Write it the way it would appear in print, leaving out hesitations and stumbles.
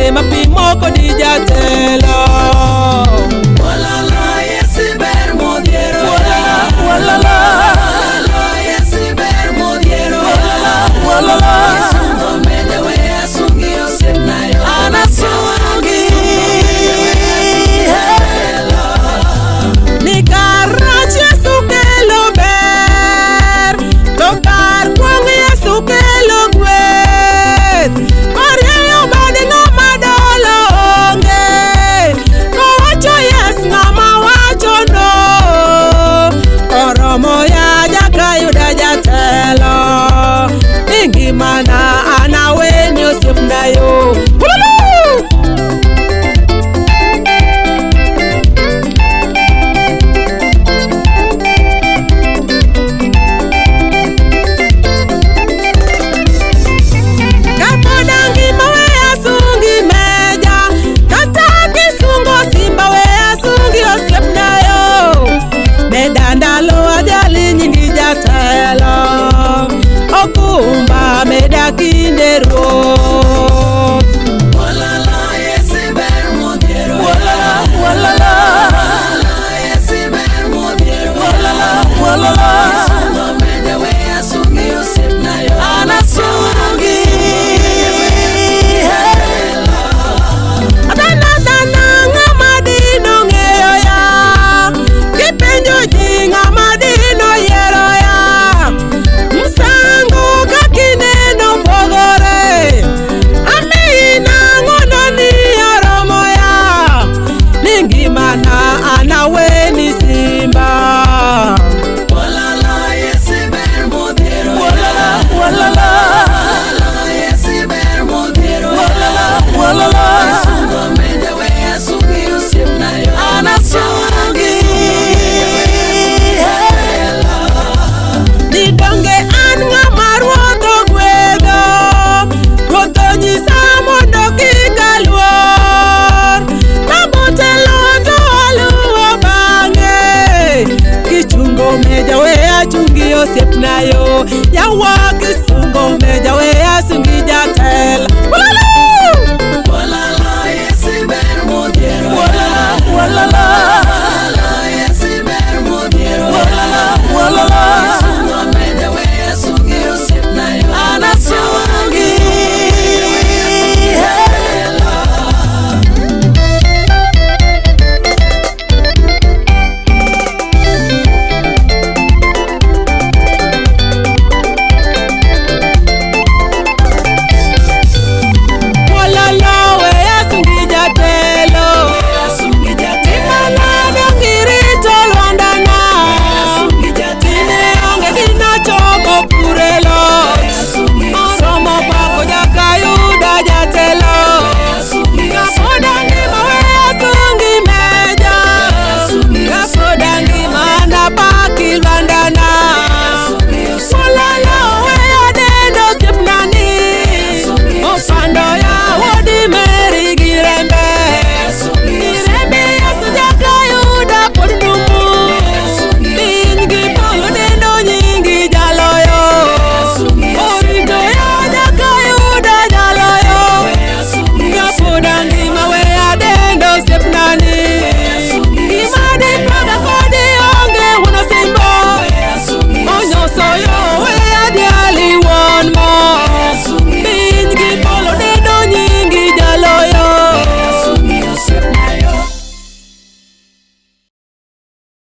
onge mapimo kodi jatelo. Olala Yesu ber modhiero. Walala, walala. Olala Yesu ber modhiero. Walala. Isungo meja we asungi osiepna yo. An asungi. Ni kar rach Yesu kelo ber, to kar kwong' Yesu kelo gweth. Korieyo bade ng'ama dolo onge, kowacho yes ng'ama wacho no. Oromo ya jakayuda jatelo, ni ngimana an aweni osiepna yo. Ululu! Kapod angima we asungi meja, kata kisungo simba we asungi osiepna yo. Meda ndalo ajali nyingi jatelo, okumba meda kinde ruoth. Olala Yesu ber modhiero. Walala, walala. Olala Yesu ber modhiero. Walala, walala. Isungo meja we asungi osiepna yo. An asungi. Dhano dhano ng'ama dino ng'eyo ya, kipenjo ji ng'ama dino yiero ya. Msango kakineno pogore, amiyi nang'o ni oromo ya. Ni ngimana an aweni simba. Olala Yesu ber modhiero. Walala, walala. Olala Yesu ber modhiero. Walala, walala. Isungo meja we asungi osiepna yo. An asungi. Ni donge an ng'ama ruoth ogwedho, ruoth onyisa mondo kik aluor. Kabotelo to aluwo bang'e, kichungo meja we achungi osiepna yo. Yawa kisungo meja we asungi jatelo. Walala! Olala Yesu ber modhiero. Walala, walala. Olala Yesu ber modhiero. Walala, walala. Isungo meja we asungi osiepna yo. An asungi. Walala we asungi jatelo. Asungi jatelo. Imana ngirito lwandana. Asungi jatelo. Tine onge ginochopo purelo. Asungi Oromo pako jakayuda jatelo. Asungi Kapoda ngima we asungi meja. Kapoda ngima napaki lwandana. Walala we adendo osiepnani. Opando